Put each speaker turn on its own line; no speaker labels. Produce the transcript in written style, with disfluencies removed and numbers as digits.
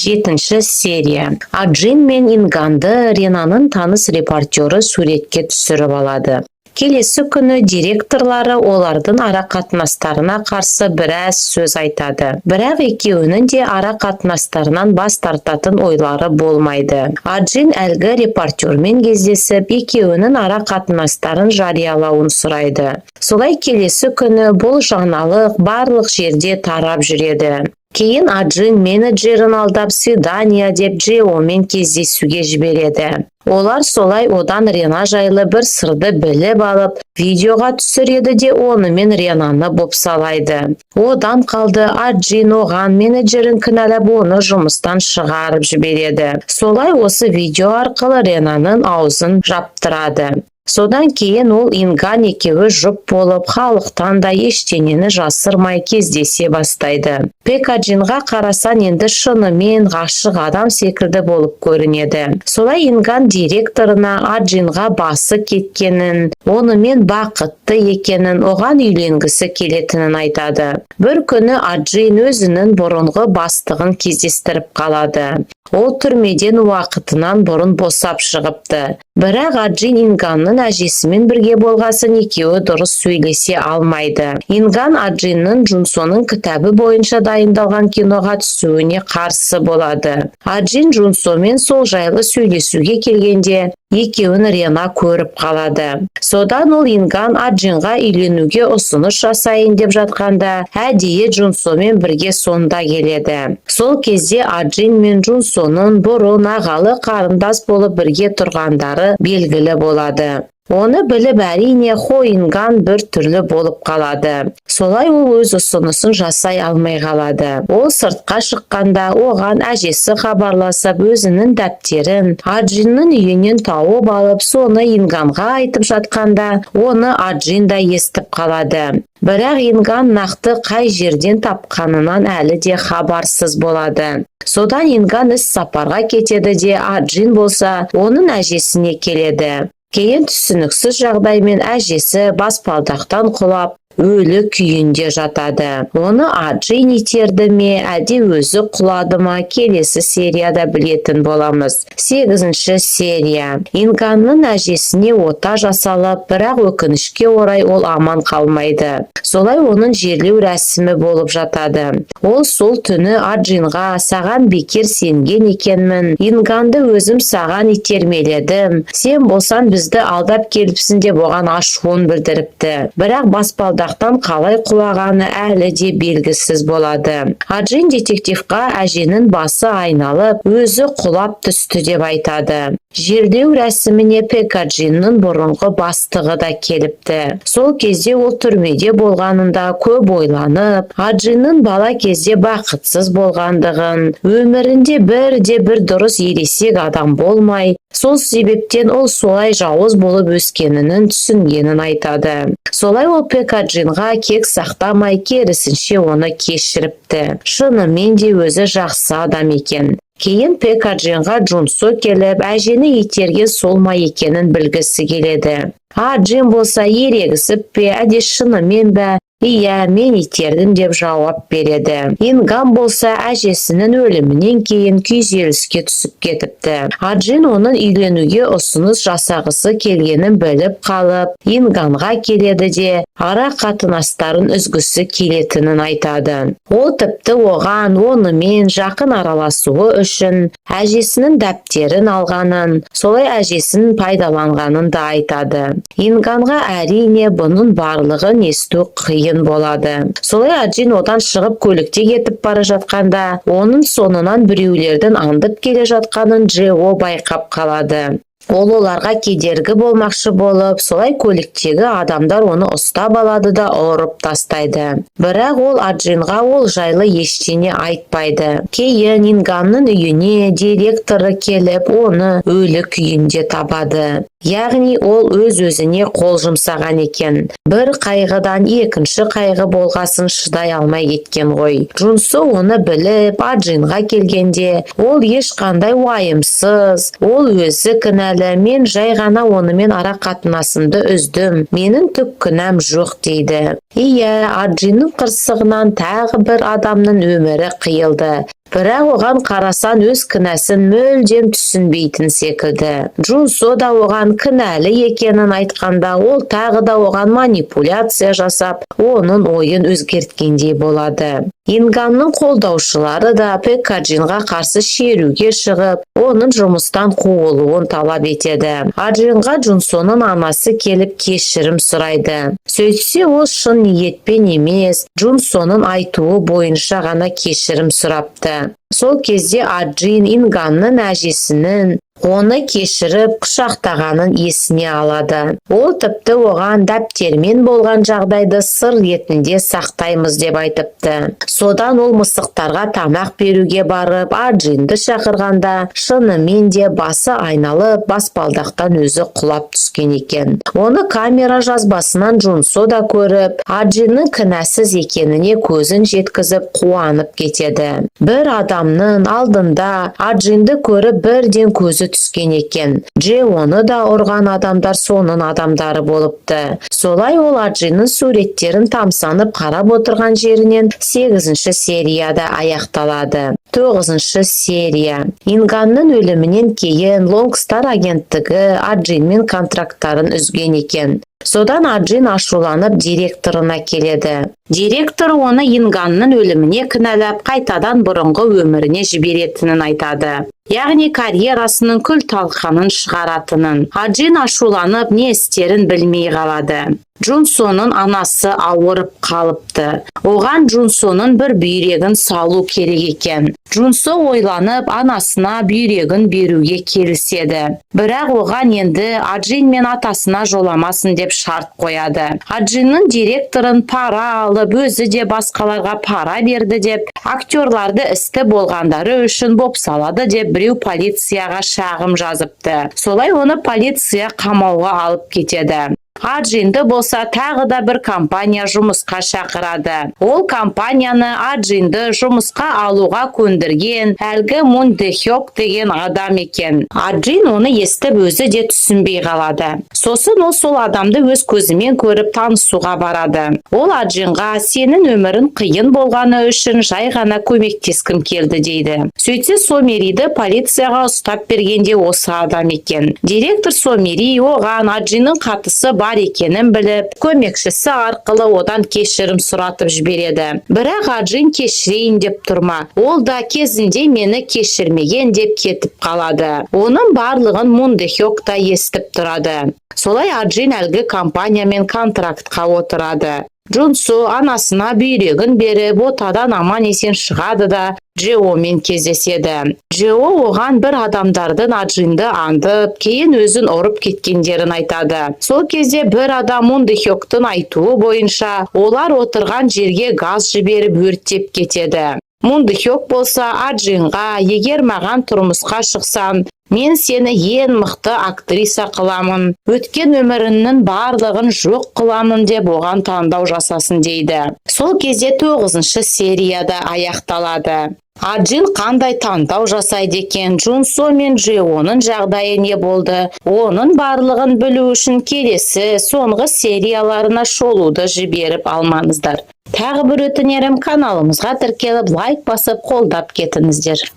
Жетінші серия. Аджин мен Инганды Ренаның таныс репортері суретке түсіріп алады. Келесі күні директорлары олардың ара қатынастарына қарсы біраз сөз айтады. Бірақ екеуінің де ара қатынастарынан бас тартатын ойлары болмайды. Аджин әлгі репортермен кездесіп, екеуінің ара қатынастарын жариялауын сұрайды. Солай келесі күні бұл жаңалық барлық жерде тарап жүреді. Кейін Аджин менеджерін алдап, свидание деп Джеомен кездесуге жібереді. Олар солай одан Рена жайлы бір сырды біліп алып, видеоға түсіреді де, онымен Ренаны бопсалайды. Одан қалды, Аджин оған менеджерін кінәлап, оны жұмыстан шығарып жібереді. Солай осы видео арқылы Ренаның аузын жаптырады. Содан кейін ол Инган екеуі жұп болып, халықтан да ештеңені жасырмай кездесе бастайды. Пекаджинға қарасан, енді шынымен ғашық адам секілді болып көрінеді. Солай Инган директорына Аджинға басы кеткенін, онымен бақытты екенін, оған үйленгісі келетінін айтады. Бір күні Аджин өзінің бұрынғы бастығын кездестіріп қалады. Ол түрмеден уақытынан бұрын босап шығыпты. Бірақ Аджин Инганның әжесімен бірге болғасын, екеуі дұрыс сөйлесе алмайды. Инган Аджиннің Джунсоның кітабы бойынша дайындалған киноға түсуіне қарсы болады. Аджин Джунсомен сол жайлы сөйлесуге келгенде, екеуін Рена көріп қалады. Содан ол Инган Аджинға үйленуге ұсыныс жасайын деп жатқанда, әдейі Джунсомен бірге сонда келеді. Сол кезде Аджин мен Джунсоның бұрын ағалы қарындас болып бірге тұрғандары белгілі болады. Оны біліп, әрине, Хо Инган бір түрлі болып қалады. Солай ол өз ұсынысын жасай алмай қалады. Ол сыртқа шыққанда, оған әжесі хабарласып, өзінің дәптерін Аджиннің үйінен тауып алып, соны Инганға айтып жатқанда, оны Аджин да естіп қалады. Бірақ Инган нақты қай жерден тапқанынан әлі де хабарсыз болады. Содан Инган іс сапарға кетеді де, Аджин болса, оның әжесіне келеді. Кейін түсініксіз жағдаймен әжесі баспалдақтан құлап, өлі күйінде жатады. Оны Аджин итерді ме, әлде өзі құлады ма, келесі серияда білетін боламыз. Сегізінші серия. Инганның әжесіне ота жасалып, бірақ өкінішке орай, ол аман қалмайды. Солай оның жерлеу рәсімі болып жатады. Ол сол түні Аджинға: «Саған бекер сенген екенмін, Инганды өзім саған итермеледім, сен болсаң бізді алдап келіпсің», – деп оған ашуын білдіріпті. Бірақ баспалдақтан қалай құлағаны әлі де белгісіз болады. Аджин детективқа әженің басы айналып, өзі құлап түсті деп айтады. Жерлеу рәсіміне Пекаджиннің бұрынғы бастығы да келіпті. Сол кезде ол түрмеде болғанында көп ойланып, Аджиннің бала кезде бақытсыз болғандығын, өмірінде бірде бір дұрыс ересек адам болмай, сол себептен ол солай жауыз болып өскенінің түсінгенін айтады. Солай ол Пекаджинға кек сақтамай, керісінше, оны кешіріпті. Шынымен де өзі жақсы адам екен. Кейін Пекаджинға Джунсо келіп, әжені итерген сол ма екенін білгісі келеді. Аджин болса, ерегісіп пе, әлде шынымен бе, «Иә, мен итердім», – деп жауап береді. Инган болса, әжесінің өлімінен кейін күйзеліске түсіп кетіпті. Аджин оның үйленуге ұсыныс жасағысы келгенін біліп қалып, Инганға келеді де, ара қатынастарын үзгісі келетінін айтады. Ол тіпті оған онымен жақын араласуы үшін әжесінің дәптерін алғанын, солай әжесін пайдаланғанын да айтады. Инганға, әрине, бұның барлығын есту қиын болады. Солай Аджин одан шығып, көлікте кетіп бара жатқанда, оның соңынан біреулердің аңдып келе жатқанын Джео байқап қалады. Ол оларға кедергі болмақшы болып, солай көліктегі адамдар оны ұстап алады да, ұрып тастайды. Бірақ ол Аджинға ол жайлы ештеңе айтпайды. Кейін Инганның үйіне директоры келіп, оны өлі күйінде табады. Яғни ол өз-өзіне қол жұмсаған екен. Бір қайғыдан екінші қайғы болғасын, шыдай алмай кеткен ғой. Джунсо оны біліп, Аджинға келгенде, ол ешқандай уайымсыз, ол өзі кінәлі, «Мен жай ғана онымен ара қатынасымды үздім, менің түк күнәм жоқ», – дейді. Иә, Аджиннің қырсығынан тағы бір адамның өмірі қиылды. Бірақ оған қарасан, өз кінәсін мүлдем түсінбейтін секілді. Джунсо да оған кінәлі екенін айтқанда, ол тағы да оған манипуляция жасап, оның ойын өзгерткендей болады. Инганның қолдаушылары да Пекаджинға қарсы шеруге шығып, оның жұмыстан қуылуын талап етеді. Аджинға Джунсоның анасы келіп, кешірім сұрайды. Сөйтсе, ол шын ниетпен емес, Джунсоның айтуы бойынша ғана кешірім сұрапты. Сол кезде Аджин Инганның әжесінің оны кешіріп, құшақтағанын есіне алады. Ол тіпті оған дәптермен болған жағдайды сыр ретінде сақтаймыз деп айтыпты. Содан ол мысықтарға тамақ беруге барып, Аджинді шақырғанда, шынымен де басы айналып, баспалдақтан өзі құлап түскен екен. Оны камера жазбасынан Джунсо да көріп, Аджиннің кінәсіз екеніне көзін жеткізіп, қуанып кетеді. Бір адамның алдында Аджинді көріп, бірден көзі түскен екен. Джеоны да ұрған адамдар соның адамдары болыпты. Солай ол Аджиннің суреттерін тамсанып қарап отырған жерінен сегізінші серияда аяқталады. Тоғызыншы серия. Инганның өлімінен кейін Лонгстар агенттігі Аджинмен контракттарын үзген екен. Содан Аджин ашуланып, директорына келеді. Директор оны Инганның өліміне кінәлап, қайтадан бұрынғы өміріне жіберетінін айтады, яғни карьерасының күл талқанын шығаратынын. Аджин ашуланып, не істерін білмей қалады. Джунсоның анасы ауырып қалыпты. Оған Джунсоның бір бүйрегін салу керек екен. Джунсо ойланып, анасына бүйрегін беруге келіседі. Бірақ оған енді Аджин мен атасына жоламасын деп шарт қояды. Аджиннің директорын пара алып, өзі де басқаларға пара берді деп, актерларды істі болғандары үшін бопсалады деп біреу полицияға шағым жазыпты. Солай оны полиция қамауға алып кетеді. Аджинді болса тағы да бір компания жұмысқа шақырады. Ол компанияны Аджинді жұмысқа алуға көндірген әлгі Мун Дэхёк деген адам екен. Аджин оны естіп, өзі де түсінбей қалады. Сосын ол сол адамды өз көзімен көріп, танысуға барады. Ол Аджинға: «Сенің өмірің қиын болғаны үшін жай ғана көмектескім келді», – дейді. Сөйтсе, Сомериді полицияға ұстап бергенде осы адам екен. Директор Сомери оған Аджиннің қатысы бар екенін біліп, көмекшісі арқылы одан кешірім сұратып жібереді. Бірақ Аджин кешірейін деп тұрма, ол да кезінде мені кешірмеген деп кетіп қалады. Оның барлығын Мун Дэхёк та естіп тұрады. Солай Аджин әлгі компаниямен контрактқа отырады. Джунсо анасына бүйрегін беріп, отадан аман есен шығады да, Джеомен кездеседі. Джео оған бір адамдардың Аджинді аңдып, кейін өзін ұрып кеткендерін айтады. Сол кезде бір адам Мун Дэхёктің айтуы бойынша олар отырған жерге газ жіберіп, өртеп кетеді. Мун Дэхёк болса Аджинға: «Егер маған тұрмысқа шықсаң, мен сені ең мықты актриса қыламын, өткен өміріңнің барлығын жоқ қыламын», – деп оған таңдау жасасын дейді. Сол кезде тоғызыншы серияда аяқталады. Аджин қандай таңдау жасайды екен, Джунсо мен Джеоның жағдайы не болды, оның барлығын білу үшін келесі соңғы серияларына шолуды жіберіп алмаңыздар. Тағы бір өтінерім: каналымызға тіркеліп, лайк басып, қолдап кетіңіздер.